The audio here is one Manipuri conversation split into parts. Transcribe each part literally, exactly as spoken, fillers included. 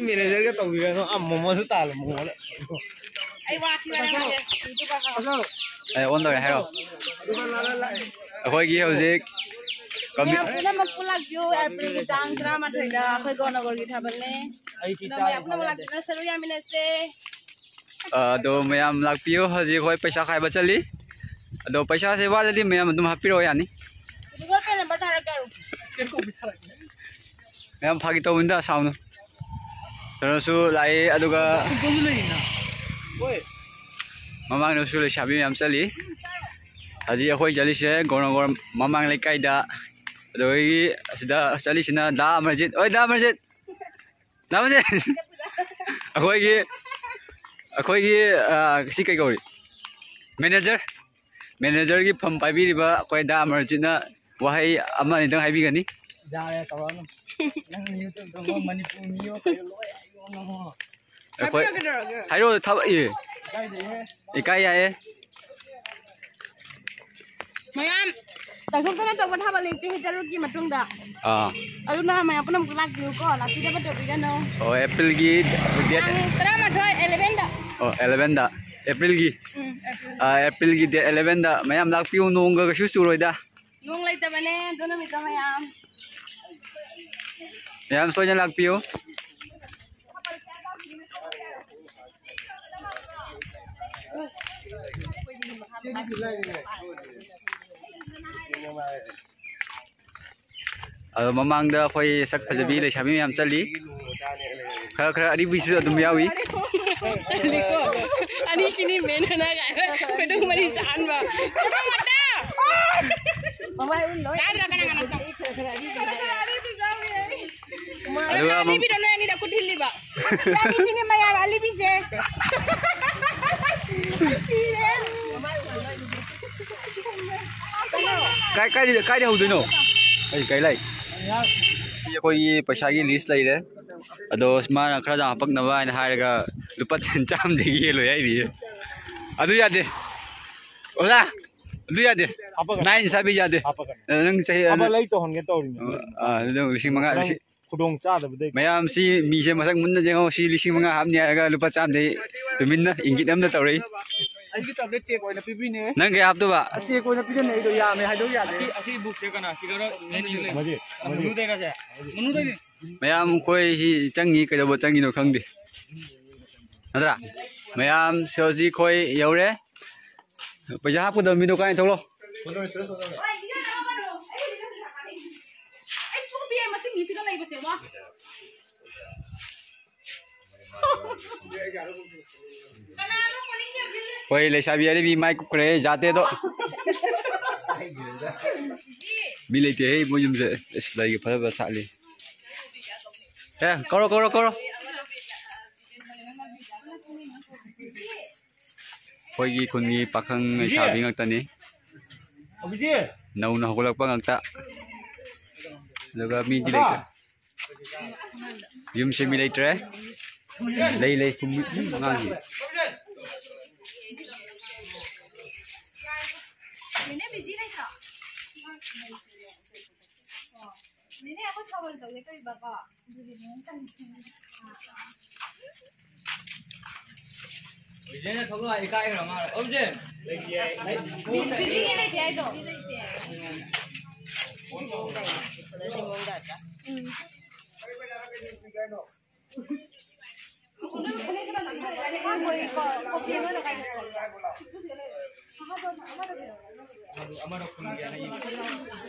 ꯃꯦꯅꯦꯖꯔꯒ ꯇꯧꯕꯤꯔꯅꯨ, ꯑ, ꯃꯣꯃꯣꯁꯨ ꯇꯥꯜꯂꯣ, ꯃꯣꯃꯣꯗ꯫ ꯑꯩ ꯋꯥ ꯈꯔ ꯉꯥꯡꯒꯦ꯫ ꯑꯦ, ꯑꯣꯟ ꯇꯧꯔꯦ, ꯍꯥꯏꯔꯣ꯫ ꯑꯩꯈꯣꯏꯒꯤ ꯍꯧꯖꯤꯛ ꯀꯃꯤ- ꯃꯌꯥꯝ ꯄꯨꯝꯅꯃꯛꯄꯨ ꯂꯥꯛꯄꯤꯌꯨ, ꯑꯦꯄ꯭ꯔꯤꯜꯒꯤ ꯇꯥꯡ ꯇꯔꯥꯃꯥꯊꯣꯏꯗ ꯑꯩꯈꯣꯏ ꯒꯣꯔꯅꯒꯣꯔꯒꯤ ꯊꯥꯕꯜꯅꯦ꯫ ꯑꯗꯨꯅ ꯃꯌꯥꯝ ꯄꯨꯝꯅꯃꯛ ꯂꯥꯛꯄꯤꯌꯨ, ꯁꯔꯨꯛ ꯌꯥꯃꯤꯟꯅꯁꯦ꯫ ꯑ, ꯑꯗꯣ ꯃꯌꯥꯝ ꯂꯥꯛꯄꯤꯌꯨ, ꯍꯧꯖꯤꯛ ꯑꯩꯈꯣꯏ ꯄꯩꯁꯥ ꯈꯥꯏꯕ ꯆꯠꯂꯤ꯫ ꯑꯗꯣ ꯄꯩꯁꯥꯁꯦ ꯋꯥꯠꯂꯗꯤ ꯃꯌꯥꯝ ꯑꯗꯨꯝ ꯍꯥꯞꯄꯤꯔꯛꯑꯣ, ꯌꯥꯅꯤ꯫ Google Pay number ꯊꯥꯔꯛꯀꯦ꯫ ꯃꯌꯥꯝ ꯐꯥꯒꯤ ꯇꯧꯕꯅꯤꯗ, ꯁꯥꯎꯅꯨ꯫ ꯀꯩꯅꯣꯁꯨ ꯂꯥꯛꯏ, ꯑꯗꯨꯒ ꯃꯃꯥꯡꯗꯁꯨ ꯂꯩꯁꯥꯕꯤ ꯃꯌꯥꯝ ꯆꯠꯂꯤ꯫ ꯍꯧꯖꯤꯛ ꯑꯩꯈꯣꯏ ꯆꯠꯂꯤꯁꯦ ꯒꯣꯔꯅꯒꯣꯔ ꯃꯃꯥꯡ ꯂꯩꯀꯥꯏꯗ꯫ ꯑꯗꯨꯗꯒꯤ ꯑꯁꯤꯗ ꯆꯠꯂꯤꯁꯤꯅ ꯗꯥ ꯑꯃꯔꯖꯤꯠ꯫ ꯑꯣꯏ, ꯗꯥ ꯑꯃꯔꯖꯤꯠ! ꯗꯥ ꯑꯃꯔꯖꯤꯠ! ꯑꯩꯈꯣꯏꯒꯤ, ꯑꯩꯈꯣꯏꯒꯤ, ꯑ, ꯁꯤ ꯀꯩ ꯀꯧꯔꯤ? ꯃꯦꯅꯦꯖꯔ꯫ ꯃꯦꯅꯦꯖꯔꯒꯤ ꯐꯝ ꯄꯥꯏꯕꯤꯔꯤꯕ ꯑꯩꯈꯣꯏ ꯗꯥ ꯑꯃꯔꯖꯤꯠꯅ ꯋꯥꯍꯩ ꯑꯃ ꯑꯅꯤꯗꯪ ꯍꯥꯏꯕꯤꯒꯅꯤ꯫ ꯌꯥꯔꯦ, ꯇꯧꯔꯛꯑꯅꯨ꯫ ꯅꯪ YouTube ꯇꯧꯕ ꯃꯅꯤꯄꯨꯔ ꯃꯤꯑꯣꯏ ꯀꯩꯗꯣ ꯂꯣꯏ ꯍꯥꯏꯗꯣꯛꯑꯅꯨ꯫ ꯑꯩꯈꯣꯏ ꯍꯥꯏꯕꯤꯔꯣ, ꯀꯩꯗꯧꯔꯒꯦ? ꯍꯥꯏꯔꯛꯑꯣ, ꯊꯕꯛ, ꯑꯦ꯫ ꯏꯀꯥꯏꯖꯩꯍꯦ꯫ ꯏꯀꯥꯏ ꯌꯥꯏꯌꯦ꯫ ꯃꯌꯥꯝ ꯇꯧꯊꯣꯛꯇꯅ ꯇꯧꯕ ꯊꯥꯕꯜ ꯂꯦꯟꯁꯤ ꯍꯩꯖꯔꯨꯒꯤ ꯃꯇꯨꯡꯗ꯫ ꯑꯥ꯫ ꯑꯗꯨꯅ ꯃꯌꯥꯝ ꯄꯨꯝꯅꯃꯛ ꯂꯥꯛꯄꯤꯌꯨꯀꯣ, ꯂꯥꯛꯄꯤꯗꯕ ꯇꯧꯕꯤꯒꯅꯨ꯫ ꯑꯣ, ꯑꯦꯄ꯭ꯔꯤꯜꯒꯤ date ꯇꯥꯡ ꯇꯔꯥꯃꯥꯊꯣꯏ, eleven ꯗ꯫ ꯑꯣ, eleven ꯗ꯫ ꯑꯦꯄ꯭ꯔꯤꯜꯒꯤ꯫ ꯎꯝ, ꯑꯦꯄ꯭ꯔꯤꯜ꯫ ꯑꯥ, ꯑꯦꯄ꯭ꯔꯤꯜꯒꯤ date eleven ꯗ꯫ ꯃꯌꯥꯝ ꯂꯥꯛꯄꯤꯌꯨ, ꯅꯣꯡꯒ ꯀꯩꯁꯨ ꯆꯨꯔꯣꯏꯗ꯫ ꯅꯣꯡ ꯂꯩꯇꯕꯅꯦ ꯑꯗꯨ ꯅꯨꯃꯤꯠꯇꯣ ꯃꯌꯥꯝ꯫ ꯃꯌꯥꯝ ꯁꯣꯏꯗꯅ ꯂꯥꯛꯄꯤꯌꯨ꯫ ꯑꯗꯣ ꯃꯃꯥꯡꯗ ꯑꯩꯈꯣꯏ ꯁꯛ ꯐꯖꯕꯤ ꯂꯩꯁꯥꯕꯤ ꯃꯌꯥꯝ ꯆꯠꯂꯤ꯫ ꯈꯔ ꯈꯔ ꯑꯔꯤꯕꯤꯁꯨ ꯑꯗꯨꯝ ꯌꯥꯎꯏ꯫ ꯑꯅꯤꯀꯣ, ꯑꯅꯤꯁꯤꯅꯤ ꯃꯦꯟꯅ ꯀꯥꯏ꯫ ꯈꯣꯏꯗꯧ ꯃꯔꯤ ꯆꯥꯍꯟꯕ꯫ ꯆꯠꯂꯣ, ꯃꯇꯥ! ꯃꯃꯥꯏ ꯎꯟ ꯂꯣꯏ꯫ ꯇꯥꯗ꯭ꯔꯥ, ꯀꯅꯥ, ꯀꯅꯥ? ꯈꯔ ꯈꯔ ꯑꯔꯤꯕꯤ ꯌꯥꯎꯏ꯫ ꯑꯗꯨꯒ ꯑꯃꯨꯛ ꯑꯔꯤꯕꯤꯗꯣ ꯅꯣꯏ ꯑꯅꯤꯗ ꯈꯨꯠ ꯊꯤꯜꯂꯤꯕ꯫ ꯌꯥꯔꯤꯁꯤꯅꯦ ꯃꯌꯥꯝ ꯑꯂꯤꯕꯤꯁꯦ꯫ ꯁꯤꯔꯦ꯫ ꯀꯥꯏ, ꯀꯥꯏꯗ, ꯀꯥꯏꯗ ꯍꯧꯗꯣꯏꯅꯣ? ꯑꯩ ꯀꯥꯏ ꯂꯩ? ꯁꯤ ꯑꯩꯈꯣꯏꯒꯤ ꯄꯩꯁꯥꯒꯤ list ꯂꯩꯔꯦ꯫ ꯑꯗꯣ ꯃꯥꯅ ꯈꯔ ꯌꯥꯝ ꯍꯥꯄꯛꯅꯕ ꯍꯥꯏꯅ ꯍꯥꯏꯔꯒ ꯂꯨꯄꯥ ꯆꯥꯝꯗꯒꯤ ꯍꯦꯜꯂꯣꯏ ꯍꯥꯏꯔꯤꯌꯦ꯫ ꯑꯗꯨ ꯌꯥꯗꯦ꯫ ꯑꯣꯖꯥ, ꯑꯗꯨ ꯌꯥꯗꯦ꯫ ꯍꯥꯄꯛꯀꯅꯨ꯫ Nine service ꯌꯥꯗꯦ꯫ ꯍꯥꯄꯛꯀꯅꯨ꯫ ꯅꯪ ꯆꯍꯤ, ꯍꯥꯄꯛ ꯂꯩ ꯇꯧꯍꯟꯒꯦ ꯇꯧꯔꯤꯅꯦ꯫ ꯑ, ꯑꯗꯨ ꯂꯤꯁꯤꯡ ꯃꯉꯥ, ꯅꯪ ꯂꯤꯁꯤꯡ ꯈꯨꯗꯣꯡ ꯆꯥꯗꯕꯗꯒꯤ꯫ ꯃꯌꯥꯝꯁꯤ ꯃꯤꯁꯦ ꯃꯁꯛ ꯃꯨꯟꯅ ꯌꯦꯡꯉꯣ꯫ ꯁꯤ ꯂꯤꯁꯤꯡ ꯃꯉꯥ ꯍꯥꯞꯅꯤ ꯍꯥꯏꯔꯒ ꯂꯨꯄꯥ ꯆꯥꯝꯗꯩ ꯇꯨꯃꯤꯟꯅ ꯏꯪꯒꯤꯠ ꯑꯝꯗ ꯇꯧꯔꯛꯏ꯫ ꯑꯩꯒꯤ ꯇꯕꯂꯦꯠ ꯆꯦꯛ ꯑꯣꯏꯅ ꯄꯤꯕꯤꯅꯦ꯫ ꯅꯪ ꯀꯌꯥ ꯍꯥꯞꯇꯣꯕ? ꯆꯦꯛ ꯑꯣꯏꯅ ꯄꯤꯖꯅꯦ ꯑꯩꯗꯣ, ꯌꯥꯝꯃꯦ ꯍꯥꯏꯗꯣꯛ ꯌꯥꯗꯦ꯫ ꯑꯁꯤ, ꯑꯁꯤ ꯕꯨꯛꯁꯦ ꯀꯅꯥ? ꯁꯤ ꯈꯔ ꯃꯅꯨꯡꯗꯩꯔꯁꯦ? ꯃꯅꯨꯡꯗꯩꯅꯣ ꯈꯪꯗꯦ꯫ ꯃꯌꯥꯝ ꯑꯩꯈꯣꯏ ꯁꯤ ꯆꯪꯉꯤ, ꯀꯩꯗꯧꯕ ꯆꯪꯉꯤꯅꯣ ꯈꯪꯗꯦ꯫ ꯅꯠꯇ꯭ꯔꯥ? ꯃꯌꯥꯝ ꯁꯤ ꯍꯧꯖꯤꯛ ꯑꯩꯈꯣꯏ ꯌꯧꯔꯦ꯫ ꯄꯩꯁꯥ ꯍꯥꯞꯀꯗꯕ ꯃꯤꯗꯣ ꯀꯥꯏ ꯊꯣꯛꯂꯣ? ꯑꯩ ꯆꯨꯝꯕꯤ ꯃꯁꯤ ꯃꯤꯁꯤꯒ ꯂꯩꯕꯁꯦ ꯋꯥ꯫ ꯍꯣꯏ, ꯂꯩꯁꯥꯕꯤ ꯑꯔꯤꯕꯤ ꯃꯥꯏ ꯀꯨꯞꯈ꯭ꯔꯦ, ꯖꯥꯇꯦꯗꯣ꯫ ꯃꯤ ꯂꯩꯇꯦꯍꯦ, ꯃꯣꯏ ꯌꯨꯝꯁꯦ꯫ ꯑꯁ, ꯂꯩꯒ ꯐꯖ ꯐꯖ ꯁꯥꯠꯂꯤ꯫ ꯑꯦ, ꯀꯧꯔꯣ, ꯀꯧꯔꯣ, ꯀꯧꯔꯣ꯫ ꯑꯩꯈꯣꯏꯒꯤ ꯈꯨꯟꯒꯤ ꯄꯥꯈꯪ ꯂꯩꯁꯥꯕꯤ ꯉꯥꯛꯇꯅꯤ꯫ ꯅꯧꯅ ꯍꯧꯒꯠꯂꯛꯄ ꯉꯥꯛꯇ꯫ ꯑꯗꯨꯒ ꯃꯤꯗꯤ ꯂꯩꯇ꯭ꯔꯦ꯫ ꯌꯨꯝꯁꯦ ꯃꯤ ꯂꯩꯇ꯭ꯔꯦ꯫ ꯂꯩ, ꯂꯩ, ꯁꯨꯝ ꯃꯤ ꯑꯉꯥꯡꯁꯤꯡ꯫ ꯅꯦꯅꯦ, ꯕꯤꯖꯤ ꯂꯩꯇ꯭ꯔꯣ? ꯅꯦꯅꯦ, ꯑꯩꯈꯣꯏ ꯊꯥꯕꯜ ꯇꯧꯒꯦ ꯇꯧꯔꯤꯕꯀꯣ꯫ ꯑꯗꯨꯒꯤꯅꯦ꯫ ꯕꯤꯖꯦꯟꯅ ꯊꯣꯛꯂꯛꯑꯣ, ꯏꯀꯥꯏꯈ꯭ꯔ ꯃꯥꯜꯂꯦ꯫ ꯑꯣ, ꯕꯤꯖꯦꯟ! ꯕꯤꯖꯤ ꯂꯩꯇꯦ ꯍꯥꯏꯗꯣ꯫ ꯎꯝ꯫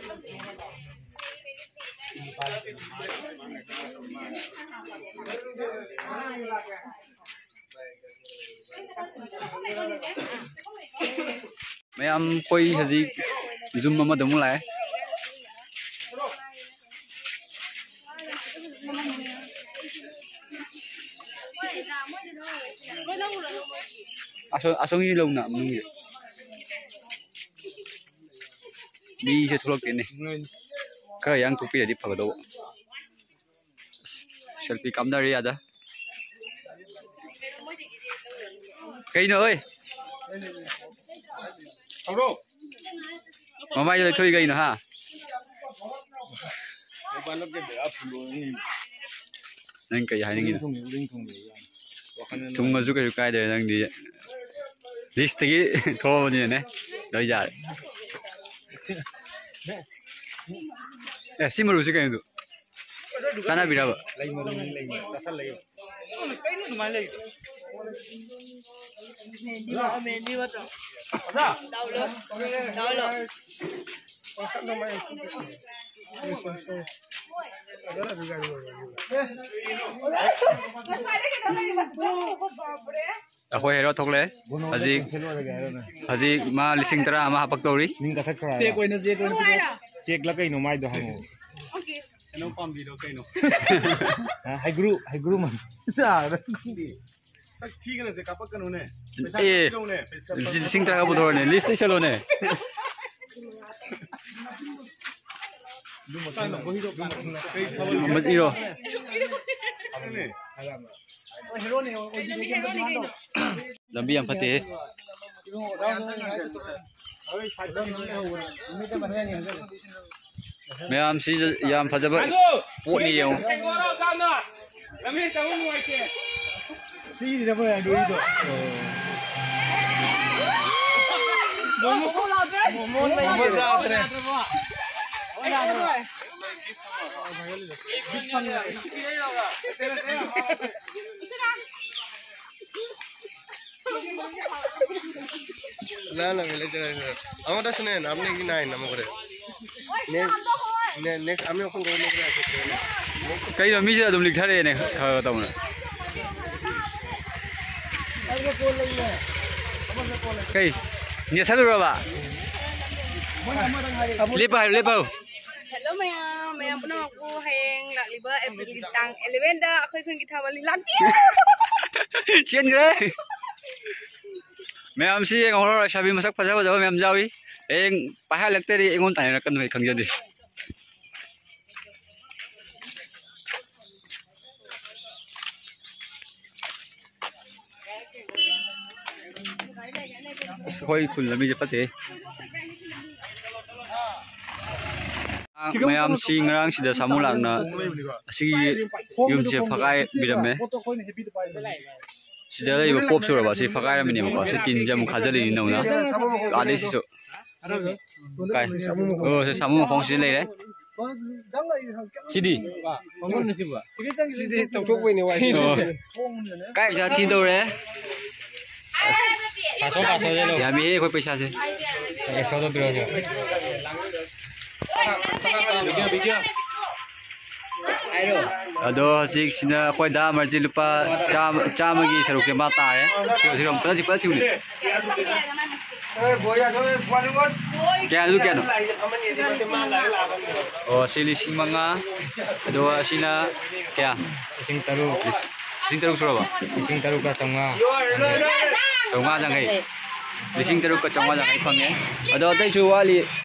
ꯃꯌꯥꯝ ꯑꯩꯈꯣꯏ ꯍꯧꯖꯤꯛ ꯌꯨꯝ ꯑꯃꯗ ꯑꯃꯨꯛ ꯂꯥꯛꯑꯦ꯫ ꯑꯁꯣ-, ꯑꯁꯣꯝꯒꯤ ꯂꯧꯅ ꯃꯅꯨꯡꯒꯤ꯫ ꯃꯤꯁꯦ ꯊꯣꯛꯂꯛꯇꯦꯅꯦ꯫ ꯈꯔ ꯌꯥꯡꯊꯣꯛꯄꯤꯔꯗꯤ ꯐꯒꯗꯧꯕ꯫ ꯁꯦꯜꯐꯤ ꯀꯥꯞꯅꯔꯤ ꯑꯥꯗ꯫ ꯀꯩꯅꯣ, ꯍꯣꯏ? ꯃꯃꯥꯏꯗ ꯂꯩꯊꯣꯛꯏ ꯀꯩꯅꯣ, ꯍꯥ? ꯅꯪ ꯀꯩ ꯍꯥꯏꯅꯤꯡꯉꯤꯅꯣ? ꯎꯔꯤꯡ ꯊꯨꯡꯉꯦ, ꯎꯔꯤꯡ ꯊꯨꯡꯉꯦ꯫ ꯋꯥꯈꯜ ꯊꯨꯡꯉꯁꯨ ꯀꯩꯁꯨ ꯀꯥꯏꯗ꯭ꯔꯦ, ꯅꯪꯗꯤ ꯂꯤꯁꯇꯒꯤ ꯊꯣꯛꯑꯕꯅꯤꯅꯅꯦ ꯂꯣꯏ ꯌꯥꯔꯦ꯫ ꯑꯦ, ꯁꯤ ꯃꯔꯨꯁꯤ ꯀꯩꯅꯣꯗꯨ? ꯆꯥꯟꯅꯕꯤꯔꯕ? ꯂꯩ ꯃꯔꯨꯅꯤ, ꯂꯩ ꯃꯔꯨ꯫ ꯆꯥꯁꯜꯂꯒꯦ꯫ ꯀꯩꯅꯣ ꯑꯗꯨꯃꯥꯏꯅ ꯂꯩ? ꯂꯥꯎꯂꯣ꯫ ꯂꯥꯎꯂꯣ꯫ ꯑꯩꯈꯣꯏ ꯍꯦꯔꯣ ꯊꯣꯛꯂꯛꯑꯦ꯫ ꯍꯧꯖꯤꯛ, ꯍꯧꯖꯤꯛ ꯃꯥ ꯂꯤꯁꯤꯡ ꯇꯔꯥ ꯑꯃ ꯍꯥꯄꯛꯇꯧꯔꯤ꯫ ꯃꯤꯡ ꯀꯥꯈꯠꯈ꯭ꯔꯣ ꯍꯥꯏꯔꯣ? ꯆꯦꯛ ꯑꯣꯏꯅ, ꯆꯦꯛ ꯑꯣꯏꯅ ꯄꯤꯔꯛꯑꯣ꯫ ꯆꯦꯛꯂ ꯀꯩꯅꯣ ꯃꯥꯏꯗꯣ ꯍꯪꯉꯣ꯫ ꯀꯩꯅꯣ ꯄꯥꯝꯕꯤꯔꯣ ꯀꯩꯅꯣ? ꯍꯥ? ꯍꯩꯒ꯭ꯔꯨ, ꯍꯩꯒ꯭ꯔꯨ ꯃꯥꯟ-, ꯆꯥꯔ ꯈꯪꯗꯦ꯫ ꯁꯛ ꯊꯤꯒꯅꯁꯦ ꯀꯥꯞꯄꯛꯀꯅꯨꯅꯦ꯫ ꯄꯩꯁꯥ ꯑꯦ, ꯄꯤꯔꯛꯎꯅꯦ, ꯄꯩꯁꯥ ꯂꯤꯁꯤꯡ ꯇꯔꯥ ꯄꯨꯊꯣꯔꯛꯑꯣꯅꯦ, ꯂꯤꯁꯇ ꯏꯁꯜꯂꯣꯅꯦ꯫ ꯀꯩ ꯊꯕꯛ? ꯏꯔꯣ꯫ ꯂꯝꯕꯤ ꯌꯥꯝ ꯐꯠꯇꯦꯍꯦ꯫ ꯃꯌꯥꯝꯁꯤ ꯌꯥꯝ ꯐꯖꯕ ꯄꯣꯠꯅꯤ ꯌꯦꯡꯉꯨ꯫ ꯂꯝꯖꯦꯟ ꯆꯪꯕ ꯅꯨꯡꯉꯥꯏꯇꯦ꯫ ꯁꯤꯔꯤꯔꯕ ꯑꯗꯨꯏꯗꯣ? ꯃꯣꯃꯣ ꯆꯥꯗ꯭ꯔꯦ꯫ ꯂꯥ, ꯂꯥ, ꯂꯥ, ꯂꯥ꯫ ꯑꯃꯗꯁꯨꯅꯦ, আপনি কি নাই নাম করে? নে-, নে-, next আমি এখন করে নেবো। ꯀꯩꯅꯣ, ꯃꯤꯁꯦ ꯑꯗꯨꯝ ꯂꯤꯛꯊꯔꯛꯑꯦꯅꯦ, ꯈꯔ ꯈꯔ ꯇꯧꯅ꯫ ꯀꯩ? ꯅꯦꯠꯁꯜꯂꯨꯔꯕ? ꯂꯦꯞꯄ ꯍꯥꯏꯌꯨ, ꯂꯦꯞꯄ ꯍꯥꯏꯌꯨ꯫ Hello ꯃꯌꯥꯝ, ꯃꯌꯥꯝ ꯄꯨꯝꯅꯃꯛꯄꯨ ꯍꯌꯦꯡ ꯂꯥꯛꯂꯤꯕ ꯑꯦꯄ꯭ꯔꯤꯜꯒꯤ ꯇꯥꯡ eleven ꯗ ꯑꯩꯈꯣꯏ ꯈꯨꯟꯒꯤ ꯊꯥꯕꯜꯂꯤ ꯂꯥꯛꯄꯤꯌꯨ꯫ ꯆꯦꯟꯈ꯭ꯔꯦ꯫ ꯃꯌꯥꯝꯁꯤ ꯌꯦꯡꯍꯧꯔꯣ, ꯂꯩꯁꯥꯕꯤ ꯃꯁꯛ ꯐꯖ ꯐꯖꯕ ꯃꯌꯥꯝ ꯌꯥꯎꯏ꯫ ꯍꯌꯦꯡ ꯄꯥꯏꯍꯜꯂꯛꯇ꯭ꯔꯗꯤ ꯑꯩꯉꯣꯟꯗ ꯇꯥꯏꯅꯔꯛꯀꯅꯨ, ꯑꯩ ꯈꯪꯖꯗꯦ꯫ ꯑꯁ, ꯑꯩꯈꯣꯏ ꯈꯨꯜ ꯂꯝꯕꯤꯁꯦ ꯐꯠꯇꯦ꯫ ꯃꯌꯥꯝꯁꯤ ꯉꯔꯥꯡꯁꯤꯗ ꯁꯥꯃꯨ ꯂꯥꯛꯅ ꯑꯁꯤꯒꯤ ꯌꯨꯝꯁꯦ ꯐꯛꯀꯥꯏꯕꯤꯔꯝꯃꯦ꯫ ꯁꯤꯗ ꯂꯩꯕ ꯄꯣꯞ ꯁꯨꯔꯕ ꯑꯁꯤ ꯐꯛꯀꯥꯏꯔꯝꯃꯤꯅꯦꯕꯀꯣ꯫ ꯁꯤ ꯇꯤꯟꯁꯦ ꯑꯃꯨꯛ ꯈꯥꯖꯤꯜꯂꯤꯅꯤ ꯅꯧꯅ꯫ ꯑꯥꯗꯩ ꯁꯤꯁꯨ꯫ ꯀꯥꯏ? ꯑꯣ, ꯁꯤ ꯁꯥꯃꯨ ꯃꯈꯣꯡꯁꯤꯗ ꯂꯩꯔꯦ꯫ ꯁꯤꯗꯤ? ꯁꯤꯗꯤ ꯇꯧꯊꯣꯛꯄꯩꯅꯦ, ꯋꯥꯏ꯫ ꯑꯣ꯫ ꯀꯥꯏ ꯄꯩꯁꯥ ꯊꯤꯗꯧꯔꯦ? ꯌꯥꯝꯃꯤꯍꯦ ꯑꯩꯈꯣꯏ ꯄꯩꯁꯥꯁꯦ꯫ ꯑꯗꯣ ꯍꯧꯖꯤꯛꯁꯤꯅ ꯑꯩꯈꯣꯏ ꯗꯥ ꯑꯃꯔꯖꯤꯠ ꯂꯨꯄꯥ ꯆꯥꯝꯃ, ꯆꯥꯝꯃꯒꯤ ꯁꯔꯨꯛꯁꯦ ꯃꯥ ꯇꯥꯔꯦ꯫ ꯁꯤꯔꯣ, ꯁꯤꯔꯣ, ꯐꯖꯅ ꯁꯤ ꯐꯖꯅ ꯁꯤꯎꯅꯦ꯫ ꯀꯌꯥ, ꯑꯗꯨ ꯀꯌꯥꯅꯣ? ꯑꯣ, ꯁꯤ ꯂꯤꯁꯤꯡ ꯃꯉꯥ, ꯑꯗꯨꯒ ꯑꯁꯤꯅ ꯀꯌꯥ? ꯂꯤꯁꯤꯡ ꯇꯔꯨꯛ꯫ ꯂꯤꯁꯤꯡ ꯇꯔꯨꯛ ꯁꯨꯔꯕ? ꯂꯤꯁꯤꯡ ꯇꯔꯨꯛꯀ ꯆꯥꯝꯃꯉꯥ꯫ ꯆꯥꯝꯃꯉꯥ ꯌꯥꯡꯈꯩ꯫ ꯂꯤꯁꯤꯡ ꯇꯔꯨꯛꯀ ꯆꯥꯝꯃꯉꯥ ꯌꯥꯡꯈꯩ ꯐꯪꯉꯦ꯫ ꯑꯗꯣ ꯑꯇꯩꯁꯨ ꯋꯥꯠꯂꯤ꯫